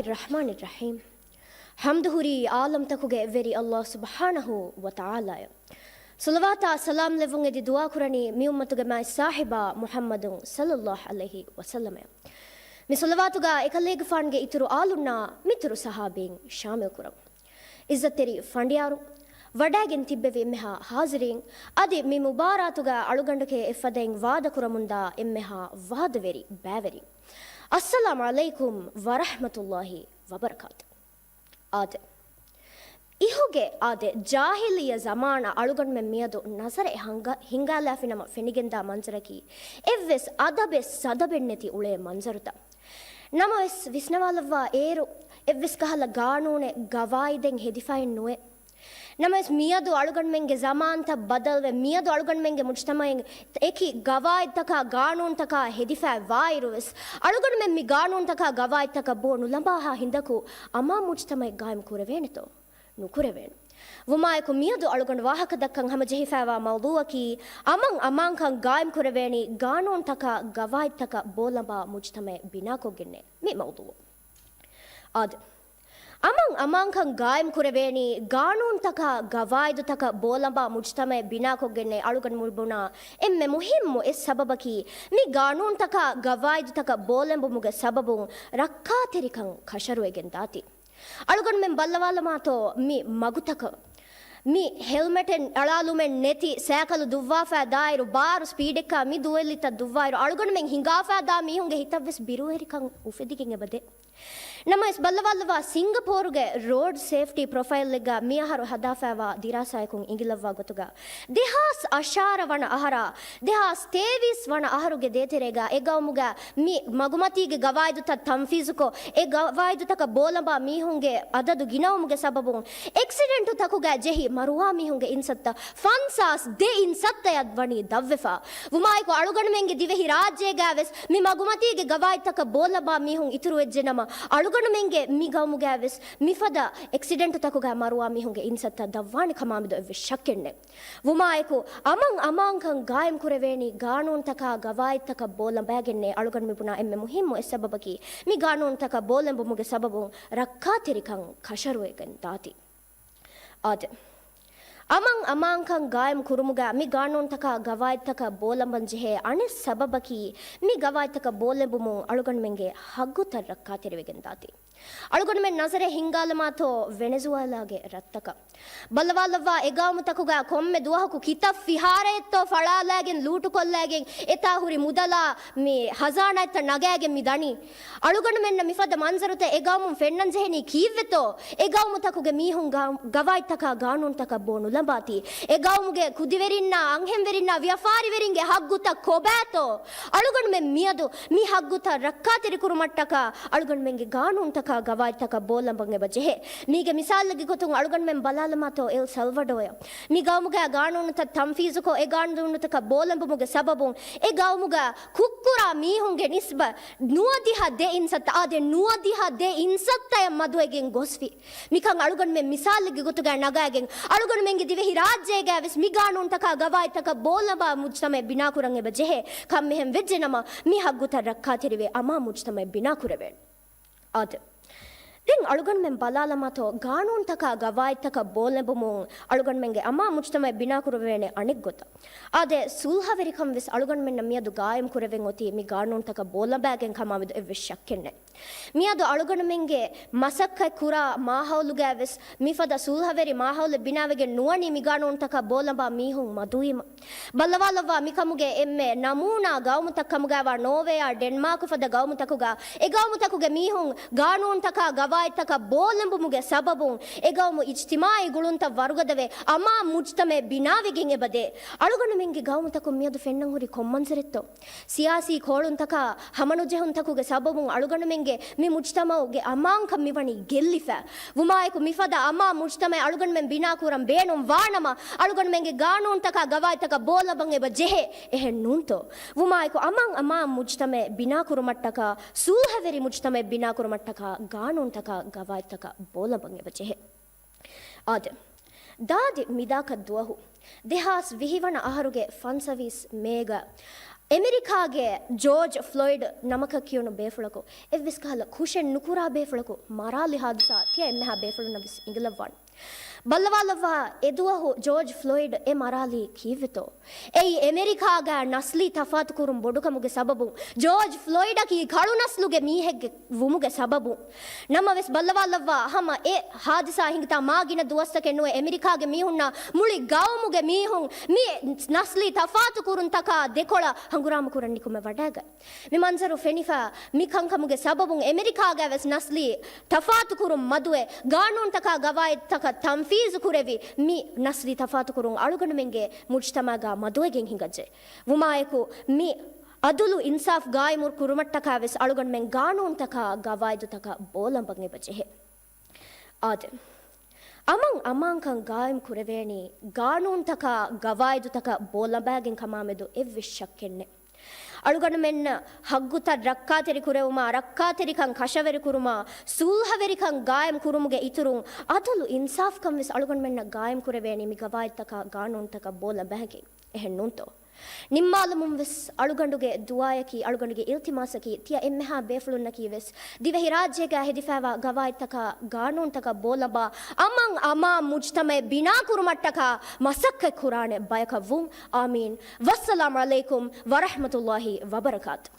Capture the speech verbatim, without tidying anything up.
الرحمن الرحيم. ޙަމްދު ހުރީ ޢާލަމްތަކުގެ ވެރި ﷲ ސުބްޙާނަހޫ ވަތަޢާލާއަށް. ޞަލަވާތާ ސަލާމް ލެއްވުން އެދި ދުޢާ ކުރަނީ މި އުއްމަތުގެ މާތް ސާހިބާ މުޙައްމަދު ޞައްލައްލާހު ޢަލައިހި ވަސައްލަމަށް. މި ޞަލަވާތުގަ އެކަލޭގެފާނުގެ އިތުރު އާލުންނާ މިތުރު ޞަޙާބީން ޝާމިލް ކުރަން. ޢިއްޒަތްތެރި ފަނޑިޔާރު، ވަޑައިގެން ތިއްބެވި އެންމެހާ ޙާޟިރީން، އަދި މި މުބާރާތުގަ އަޅުގަނޑުގެ އެއްފަދައިން ވާދަކުރަމުންދާ އެންމެހާ ވާދަވެރި ބައިވެރިން. އައްސަލާމް ޢަލައިކުމް ވަރަޙްމަތުﷲި ވަބަރަކާތު. އާދެ. އިހުގެ އާދެ، ޖާހިލިއްޔަ ޒަމާނަށް އަޅުގަނޑުމެން މިއަދު ނަޒަރެއް ހަނގަ-، ހިންގާލާފިނަމަ ފެނިގެންދާ މަންޒަރަކީ، އެއްވެސް އަދަބެއް ސަދަބެއް ނެތި އުޅޭ މަންޒަރުތައް. ނަމަވެސް، ވިސްނަވާލައްވާ އޭރު، އެއްވެސް ކަހަލަ ގާނޫނެއް ގަވާއިދެއް ހެދިފައެއް ނުވޭ. ނަމަވެސް، މިއަދު އަޅުގަނޑުމެންގެ ޒަމާންތައް ބަދަލުވެ، މިއަދު އަޅުގަނޑުމެންގެ މުޖްތަމައިން އެކި ގަވާއިދުތަކާ ގާނޫނުތަކާ ހެދިފައި ވާއިރުވެސް، އަޅުގަނޑުމެން މި ގާނޫނުތަކާ ގަވާއިދުތަކަށް ބޯ ނުލަނބާހާ ހިނދަކު އަމާން މުޖްތަމައެއް ގާއިމް ކުރެވޭނެތޯ؟ ނުކުރެވޭނެ. ވުމާއެކު، މިއަދު އަޅުގަނޑު ވާހަކަ ދައްކަން ހަމަޖެހިފައިވާ މައުޟޫއަކީ، އަމަން އަމާންކަން ގާއިމް ކުރެވޭނީ ގާނޫނުތަކާ ގަވާއިދުތަކަށް ބޯލަނބާ މުޖްތަމައެއް ބިނާކޮށްގެންނޭ މި މައުޟޫއު. އާދެ. އަމަން އަމާންކަން ގާއިމް ކުރެވޭނީ ގާނޫނުތަކާ ގަވާއިދުތަކަށް ބޯލަނބާ މުޖްތަމައެއް ބިނާކޮށްގެންނޭ އަޅުގަނޑު ބުނާ އެންމެ މުހިއްމު އެއް ސަބަބަކީ، މި ގާނޫނުތަކާ ގަވާއިދުތަކަށް ބޯލެނބުމުގެ ސަބަބުން ރައްކާތެރިކަން ކަށަރުވެގެން ދާތީ. އަޅުގަނޑުމެން ބައްލަވާލަމާތޯ މި މަގުތަކަށް؟ މި ހެލްމެޓެއް އަޅާލުމެއް ނެތި ސައިކަލު ދުއްވާފައި ދާއިރު، ބާރު ސްޕީޑެއްގަ މި ދުވެލިތައް ދުއްވާއިރު، އަޅުގަނޑުމެން ހިނގާފައި ދާ މީހުންގެ ހިތަށްވެސް ބިރުވެރިކަން އުފެދިގެން އެބަދޭ. ނަމަވެސް، ބައްލަވާލައްވާ ސިންގަޕޯރުގެ ރޯޑް ސޭފްޓީ ޕްރޮފައިލްއެއްގަ މިއަހަރު ހަދާފައިވާ ދިރާސާއަކުން އިނގިލައްވާ ގޮތުގަ، ދެހާސް އަށާރަ ވަނަ އަހަރާ، ދެހާސް ތޭވީސް ވަނަ އަހަރުގެ ދޭތެރޭގަ އެ ގައުމުގަ މި މަގުމަތީގެ ގަވާއިދުތައް ތަންފީޒުކޮށް، އެ ގަވާއިދުތަކަށް ބޯލަނބާ މީހުންގެ އަދަދު ގިނަވުމުގެ ސަބަބުން، އެކްސިޑެންޓުތަކުގަ ޖެހި މަރުވާ މީހުންގެ އިންސައްތަ ފަންސާސް ދެ އިންސައްތައަށް ވަނީ ދަށްވެފަ. ވުމާއެކު، އަޅުގަނޑުމެންގެ ދިވެހި ރާއްޖޭގައިވެސް މި މަގުމަތީގެ ގަވާއިދުތަކަށް ބޯލަނބާ މީހުން އިތުރުވެއްޖެ ނަމަ، އަޅުގަނޑުމެންގެ މި ގައުމުގައިވެސް މިފަދަ އެކްސިޑެންޓުތަކުގަ މަރުވާ މީހުންގެ އިންސައްތަ ދަށްވާނެ ކަމާމެދު އެއްވެސް ޝައްކެއްނެތް. ވުމާއެކު، އަމަން އަމާންކަން ގާއިމް ކުރެވޭނީ ގާނޫނުތަކާ ގަވާއިދުތަކަށް ބޯލަނބައިގެންނޭ އަޅުގަނޑު މިބުނާ އެންމެ މުހިއްމު އެއް ސަބަބަކީ، މި ގާނޫނުތަކަށް ބޯލެނބުމުގެ ސަބަބުން ރައްކާތެރިކަން ކަށަރުވެގެން ދާތީ. އާދެ. އަމަން އަމާންކަން ގާއިމް ކުރުމުގަ މި ގާނޫނުތަކާ ގަވާއިދުތަކަށް ބޯލަނބަން ޖެހޭ އަނެއް ސަބަބަކީ، މި ގަވާއިދުތަކަށް ބޯލެނބުމުން އަޅުގަނޑުމެންގެ ހައްގުތައް ރައްކާތެރިވެގެން ދާތީ. އަޅުގަނޑުމެން ނަޒަރެއް ހިންގާލަމާތޯ ވެނެޒުއޭލާގެ ރަށްތަކަށް؟ ބައްލަވާލައްވާ އެ ގައުމުތަކުގަ ކޮންމެ ދުވަހަކު ކިތައް ފިހާރައެއްތޯ ފަޅާލައިގެން ލޫޓުކޮށްލައިގެން އެތާ ހުރި މުދަލާ މި ހަޒާނާތައް ނަގައިގެން މި ދަނީ. އަޅުގަނޑުމެންނަށް މިފަދަ މަންޒަރުތައް އެ ގައުމުން ފެންނަން ޖެހެނީ ކީއްވެތޯ؟ އެ ގައުމުތަކުގެ މީހުން ގަ-، ގަވާއިދުތަކާ ގާނޫނުތަކަށް ބޯ ނުލަނބާތީ. އެ ގައުމުގެ ކުދިވެރިންނާ އަންހެންވެރިންނާ ވިޔަފާރިވެރިންގެ ހައްގުތައް ކޮބާތޯ؟ އަޅުގަނޑުމެން މިއަދު މި ހައްގުތައް ރައްކާތެރިކުރުމަށްޓަކާ އަޅުގަނޑުމެންގެ ގާނޫނުތަކާ ގަވާއިދުތަކަށް ބޯލަނބަން އެބަ ޖެހޭ. މީގެ މިސާލެއްގެ ގޮތުން އަޅުގަނޑުމެން ބަލާލަމާތޯ އެލް ސަލްވަޑޯއަށް. މި ގައުމުގަ ގާނޫނުތައް ތަންފީޒުކޮށް، އެ ގާނޫނުތަކަށް ބޯލަނބުމުގެ ސަބަބުން އެ ގައުމުގަ ކުށްކުރާ މީހުންގެ ނިސްބަތް ނުވަދިހަ ދެ އިންސައްތަ، އާދެ، ނުވަދިހަ ދެ އިންސައްތައަށް މަދުވެގެން ގޮސްފި. މިކަން އަޅުގަނޑުމެން މިސާލެއްގެ ގޮތުގައި ނަގައިގެން، އަޅުގަނޑުމެންގެ ދިވެހި ރާއްޖޭގައިވެސް މި ގާނޫނުތަކާ ގަވާއިދުތަކަށް ބޯލަނބާ މުޖްތަމައެއް ބިނާކުރަން އެބަ ޖެހޭ. ކަންމިހެން ވެއްޖެ ނަމަ، މި ހައްގުތައް ރައްކާތެރިވެ އަމާ މުޖްތަމައެއް ބިނާކުރެވޭނެ. އާދެ. ދެން އަޅުގަނޑުމެން ބަލާލަމާތޯ، ގާނޫނުތަކާ ގަވާއިދުތަކަށް ބޯލެނބުމުން އަޅުގަނޑުމެންގެ އަމާ މުޖްތަމައެއް ބިނާކުރެވޭނެ އަނެއް ގޮތަށް. އާދެ، ސުލްހަވެރިކަން ވެސް އަޅުގަނޑުމެންނަށް މިއަދު ގާއިމް ކުރެވެން އޮތީ މި ގާނޫނުތަކަށް ބޯލަނބައިގެން ކަމާމެދު އެއްވެސް ޝައްކެއް ނެތް. މިއަދު އަޅުގަނޑުމެންގެ މަސައްކަތް ކުރާ މާހައުލުގައި ވެސް މިފަދަ ސުލްހަވެރި މާހައުލެއް ބިނާވެގެން ނުވަނީ މި ގާނޫނުތަކަށް ބޯލަނބާ މީހުން މަދުވީމަ. ބައްލަވާލައްވާ މިކަމުގެ އެންމެ ނަމޫނާ ގައުމުތައް ކަމުގައިވާ ނޯވޭއާ ޑެންމާކު ފަދަ ގައުމުތަކުގަ އެ ގައުމުތަކުގެ މީހުން ގާނޫނުތަކާ ގަވާއިދުތަކަށް ބޯލެނބުމުގެ ސަބަބުން އެ ގައުމު އިޖްތިމާއީ ގުޅުންތައް ވަރުގަދަވެ އަމާ މުޖްތަމައެއް ބިނާވެގެން އެބަދޭ. އަޅުގަނޑުމެންގެ ގައުމުތަކުން މިއަދު ފެންނަން ހުރީ ކޮން މަންޒަރެއްތޯ؟ ސިޔާސީ ކޯޅުންތަކާ ހަމަނުޖެހުންތަކުގެ ސަބަބުން އަޅުގަނޑުމެންގެ މި މުޖްތަމައުގެ އަމާންކަން މިވަނީ ގެއްލިފަ. ވުމާއެކު މިފަދަ އަމާ މުޖްތަމައެއް އަޅުގަނޑުމެން ބިނާކުރަން ބޭނުން ވާނަމަ، އަޅުގަނޑުމެންގެ ގާނޫނުތަކާ ގަވާއިދުތަކަށް ބޯލަނބަން އެބަ ޖެހޭ. އެހެން ނޫންތޯ؟ ވުމާއެކު އަމާން އަމާން މުޖްތަމައެއް ބިނާކުރުމަށްޓަކާ، ސުލްހަވެރި މުޖްތަމައެއް ބިނާކުރުމަށްޓަކާ ގާނޫނުތަކާ ގަވާއިދުތަކަށް ބޯލަނބަން އެބަ ޖެހޭ. އާދެ، ދާދި މިދާކަށް ދުވަހު، ދެހާސް ވިހި ވަނަ އަހަރުގެ ފަންސަވީސް މޭގަ އެމެރިކާގެ ޖޯޖް ފްލޮއިޑް ނަމަކަށް ކިޔުނު ބޭފުޅަކު، އެއްވެސް ކަހަލަ ކުށެއް ނުކުރާ ބޭފުޅަކު މަރާލި ހާދިސާ ތިޔަ އެންމެހާ ބޭފުޅުންނަށް ވެސް އިނގިލައްވާނެ. ބައްލަވާލައްވާ، އެދުވަހު ޖޯޖް ފްލޮއިޑް އެ މަރާލީ ކީއްވެތޯ؟ އެއީ އެމެރިކާގަ ނަސްލީ ތަފާތުކުރުން ބޮޑުކަމުގެ ސަބަބުން، ޖޯޖް ފްލޮއިޑަކީ ކަޅު ނަސްލުގެ މީހެއްގެ ވުމުގެ ސަބަބުން. ނަމަވެސް ބައްލަވާލައްވާ، ހަމަ އެ ހާދިސާ ހިނގިތާ މާ ގިނަ ދުވަސްތަކެއް ނުވެ، އެމެރިކާގެ މީހުންނާ މުޅި ގައުމުގެ މީހުން މި ނަސްލީ ތަފާތުކުރުންތަކާ ދެކޮޅަށް ހަނގުރާމަ ކުރަން ނިކުމެ ވަޑައިގަތް. މި މަންޒަރު ފެނިފަ މި ކަންކަމުގެ ސަބަބުން އެމެރިކާގައި ވެސް ނަސްލީ ތަފާތުކުރުން މަދުވެ، ގާނޫނުތަކާ ގަވާއިދުތަކަށް ތަންފީޒު ކުރެވި، މި ނަސްލީ ތަފާތުކުރުން އަޅުގަނޑުމެންގެ މުޖްތަމައިގަ މަދުވެގެން ހިނގައްޖެ. ވުމާއެކު، މި އަދުލު އިންސާފް ގާއިމު ކުރުމަށްޓަކާ ވެސް އަޅުގަނޑުމެން ގާނޫނުތަކާ ގަވާއިދުތަކަށް ބޯލަނބަން އެބަ ޖެހޭ. އާދެ، އަމަން އަމާންކަން ގާއިމް ކުރެވޭނީ ގާނޫނުތަކާ ގަވާއިދުތަކަށް ބޯލަނބައިގެން ކަމާމެދު އެއްވެސް ޝައްކެއް ނެތް. އަޅުގަނޑުމެންނަށް ހައްގުތައް ރައްކާތެރި ކުރެވުމާ، ރައްކާތެރިކަން ކަށަވަރު ކުރުމާ، ސުލްހަވެރިކަން ގާއިމް ކުރުމުގެ އިތުރުން، އަދުލު އިންސާފްކަން ވެސް އަޅުގަނޑުމެންނަށް ގާއިމް ކުރެވޭނީ މި ގަވާއިދުތަކާ ގާނޫނުތަކަށް ބޯލަނބައިގެން. އެހެން ނޫންތޯ؟ ނިންމާލުމުން ވެސް އަޅުގަނޑުގެ ދުޢާޔަކީ، އަޅުގަނޑުގެ އިލްތިމާސަކީ، ތިޔަ އެންމެހާ ބޭފުޅުންނަކީ ވެސް، ދިވެހި ރާއްޖޭގަ ހެދިފައިވާ ގަވާއިދުތަކާ ގާނޫނުތަކަށް ބޯލަނބާ، އަމަން އަމާން މުޖްތަމައެއް ބިނާ ކުރުމަށްޓަކާ މަސައްކަތް ކުރާނެ ބަޔަކަށް ވުން. އާމީން. ވައްސަލާމް ޢަލައިކުމް ވަރަޙްމަތުﷲ ވަބަރަކާތު.